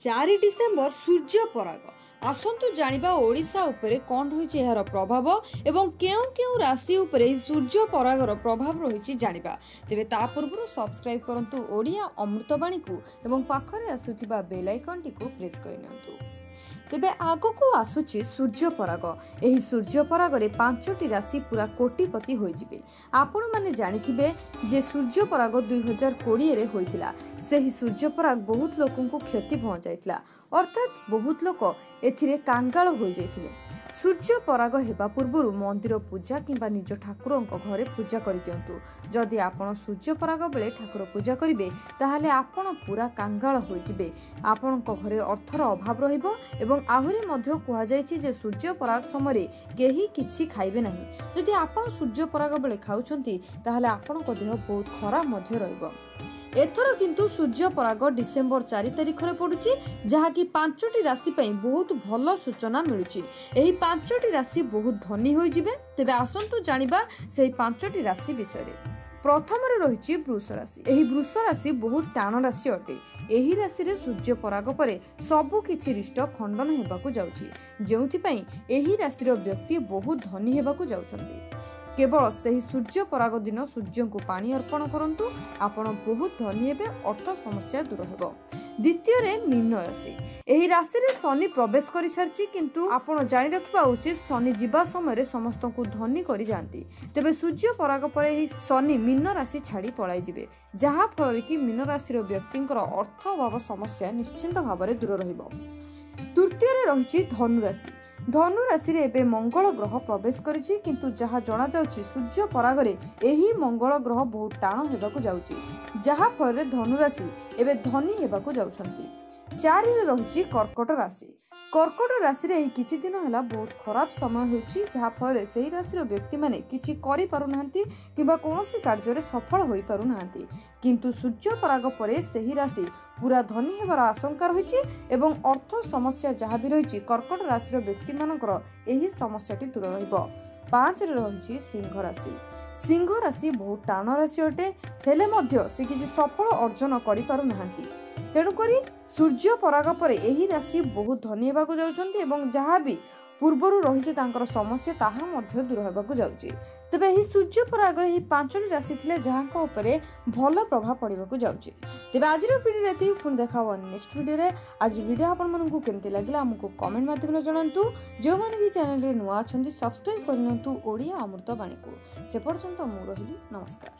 4 December ସୂର୍ଯ୍ୟ ପରାଗ। ଆସନ୍ତୁ ଜାଣିବା ଓଡ଼ିଶା ଉପରେ କ'ଣ ରହିଛି ଏହାର ପ୍ରଭାବ ଏବଂ କେଉଁ କେଉଁ ରାଶି ଉପରେ ଏହି ସୂର୍ଯ୍ୟ ପରାଗର ପ୍ରଭାବ ରହିଛି ଜାଣିବା। ତେବେ ତା ପୂର୍ବରୁ ସବସ୍କ୍ରାଇବ୍ କରନ୍ତୁ ଓଡ଼ିଆ ଅମୃତବାଣୀକୁ ଏବଂ ପାଖରେ ଆସୁଥିବା ବେଲ୍ ଆଇକନ୍ଟିକୁ ପ୍ରେସ୍ କରିନିଅନ୍ତୁ। ତେବେ ଆଗକୁ ଆସୁଛି ସୂର୍ଯ୍ୟପରାଗ। ଏହି ସୂର୍ଯ୍ୟପରାଗରେ 5ଟି ରାଶି ପୁରା କୋଟିପତି ହୋଇଯିବେ। ଆପଣମାନେ ଜାଣିଥିବେ ଯେ ସୂର୍ଯ୍ୟପରାଗ 2020ରେ ହୋଇଥିଲା। ସେହି ସୂର୍ଯ୍ୟପରାଗ ବହୁତ ଲୋକଙ୍କୁ କ୍ଷତି ପହଞ୍ଚାଇଥିଲା, ଅର୍ଥାତ୍ ବହୁତ ଲୋକ ଏଥିରେ କାଙ୍ଗାଳ ହୋଇଯାଇଥିଲେ। ସୂର୍ଯ୍ୟପରାଗ ହେବା ପୂର୍ବରୁ ମନ୍ଦିର ପୂଜା କିମ୍ବା ନିଜ ଠାକୁରଙ୍କ ଘରେ ପୂଜା କରିଦିଅନ୍ତୁ। ଯଦି ଆପଣ ସୂର୍ଯ୍ୟପରାଗ ବେଳେ ଠାକୁର ପୂଜା କରିବେ, ତାହେଲେ ଆପଣ ପୁରା କାଙ୍ଗାଳ ହୋଇଯିବେ। ଆପଣଙ୍କ ଘରେ ଅର୍ଥର ଅଭାବ ରହିବ ଏବଂ ଆହୁରି ମଧ୍ୟ କୁହାଯାଇଛି ଯେ ସୂର୍ଯ୍ୟପରାଗ ସମୟରେ କେହି କିଛି ଖାଇବେ ନାହିଁ। ଯଦି ଆପଣ ସୂର୍ଯ୍ୟପରାଗ ବେଳେ ଖାଉଛନ୍ତି, ତାହେଲେ ଆପଣଙ୍କ ଦେହ ବହୁତ ଖରାପ ମଧ୍ୟ ରହିବ। ଏଥର କିନ୍ତୁ ସୂର୍ଯ୍ୟପରାଗ ଡିସେମ୍ବର 4 ତାରିଖରେ ପଡ଼ୁଛି, ଯାହାକି 5ଟି ରାଶି ପାଇଁ ବହୁତ ଭଲ ସୂଚନା ମିଳୁଛି। ଏହି 5ଟି ରାଶି ବହୁତ ଧନୀ ହୋଇଯିବେ। ତେବେ ଆସନ୍ତୁ ଜାଣିବା ସେହି 5ଟି ରାଶି ବିଷୟରେ। ପ୍ରଥମରେ ରହିଛି ବୃଷ ରାଶି। ଏହି ବୃଷ ରାଶି ବହୁତ ଟାଣ ରାଶି ଅଟେ। ଏହି ରାଶିରେ ସୂର୍ଯ୍ୟ ପରାଗ ପରେ ସବୁ କିଛି ରିଷ୍ଟ ଖଣ୍ଡନ ହେବାକୁ ଯାଉଛି, ଯେଉଁଥିପାଇଁ ଏହି ରାଶିର ବ୍ୟକ୍ତି ବହୁତ ଧନୀ ହେବାକୁ ଯାଉଛନ୍ତି। କେବଳ ସେହି ସୂର୍ଯ୍ୟ ପରାଗ ଦିନ ସୂର୍ଯ୍ୟଙ୍କୁ ପାଣି ଅର୍ପଣ କରନ୍ତୁ, ଆପଣ ବହୁତ ଧନୀ ହେବେ, ଅର୍ଥ ସମସ୍ୟା ଦୂର ହେବ। ଦ୍ୱିତୀୟରେ ମୀନ ରାଶି। ଏହି ରାଶିରେ ଶନି ପ୍ରବେଶ କରିସାରିଛି, କିନ୍ତୁ ଆପଣ ଜାଣି ରଖିବା ଉଚିତ ଶନି ଯିବା ସମୟରେ ସମସ୍ତଙ୍କୁ ଧନୀ କରିଯାଆନ୍ତି। ତେବେ ସୂର୍ଯ୍ୟ ପରାଗ ପରେ ଏହି ଶନି ମୀନ ରାଶି ଛାଡ଼ି ପଳାଇଯିବେ, ଯାହାଫଳରେ କି ମୀନ ରାଶିର ବ୍ୟକ୍ତିଙ୍କର ଅର୍ଥ ଅଭାବ ସମସ୍ୟା ନିଶ୍ଚିନ୍ତ ଭାବରେ ଦୂର ରହିବ। ତୃତୀୟରେ ରହିଛି ଧନୁରାଶି। ଧନୁ ରାଶିରେ ଏବେ ମଙ୍ଗଳ ଗ୍ରହ ପ୍ରବେଶ କରିଛି, କିନ୍ତୁ ଯାହା ଜଣାଯାଉଛି ସୂର୍ଯ୍ୟ ପରାଗରେ ଏହି ମଙ୍ଗଳ ଗ୍ରହ ବହୁତ ଟାଣ ହେବାକୁ ଯାଉଛି, ଯାହାଫଳରେ ଧନୁରାଶି ଏବେ ଧନୀ ହେବାକୁ ଯାଉଛନ୍ତି। 4ରେ ରହିଛି କର୍କଟ ରାଶି। କର୍କଟ ରାଶିରେ ଏହି କିଛି ଦିନ ହେଲା ବହୁତ ଖରାପ ସମୟ ହେଉଛି, ଯାହାଫଳରେ ସେହି ରାଶିର ବ୍ୟକ୍ତିମାନେ କିଛି କରିପାରୁନାହାନ୍ତି କିମ୍ବା କୌଣସି କାର୍ଯ୍ୟରେ ସଫଳ ହୋଇପାରୁନାହାନ୍ତି। କିନ୍ତୁ ସୂର୍ଯ୍ୟ ପରାଗ ପରେ ସେହି ରାଶି ପୁରା ଧନୀ ହେବାର ଆଶଙ୍କା ରହିଛି ଏବଂ ଅର୍ଥ ସମସ୍ୟା ଯାହା ବି ରହିଛି କର୍କଟ ରାଶିର ବ୍ୟକ୍ତିମାନଙ୍କର ଏହି ସମସ୍ୟାଟି ଦୂର ରହିବ। 5ରେ ରହିଛି ସିଂହ ରାଶି। ସିଂହ ରାଶି ବହୁତ ଟାଣ ରାଶି ଅଟେ, ହେଲେ ମଧ୍ୟ ସେ କିଛି ସଫଳ ଅର୍ଜନ କରିପାରୁନାହାନ୍ତି। ତେଣୁକରି ସୂର୍ଯ୍ୟ ପରାଗ ପରେ ଏହି ରାଶି ବହୁତ ଧନୀ ହେବାକୁ ଯାଉଛନ୍ତି ଏବଂ ଯାହା ବି ପୂର୍ବରୁ ରହିଛି ତାଙ୍କର ସମସ୍ୟା ତାହା ମଧ୍ୟ ଦୂର ହେବାକୁ ଯାଉଛି। ତେବେ ଏହି ସୂର୍ଯ୍ୟ ପରାଗରେ ଏହି 5ଟି ରାଶି ଥିଲେ ଯାହାଙ୍କ ଉପରେ ଭଲ ପ୍ରଭାବ ପଡ଼ିବାକୁ ଯାଉଛି। ତେବେ ଆଜିର ଭିଡ଼ିଓରେ ଏତିକି, ପୁଣି ଦେଖା ହେବ ନେକ୍ସଟ ଭିଡ଼ିଓରେ। ଆଜି ଭିଡ଼ିଓ ଆପଣମାନଙ୍କୁ କେମିତି ଲାଗିଲା ଆମକୁ କମେଣ୍ଟ ମାଧ୍ୟମରେ ଜଣାନ୍ତୁ। ଯେଉଁମାନେ ବି ଚ୍ୟାନେଲରେ ନୂଆ ଅଛନ୍ତି, ସବସ୍କ୍ରାଇବ୍ କରିନିଅନ୍ତୁ ଓଡ଼ିଆ ଅମୃତ ବାଣୀକୁ। ସେ ପର୍ଯ୍ୟନ୍ତ ମୁଁ ରହିଲି, ନମସ୍କାର।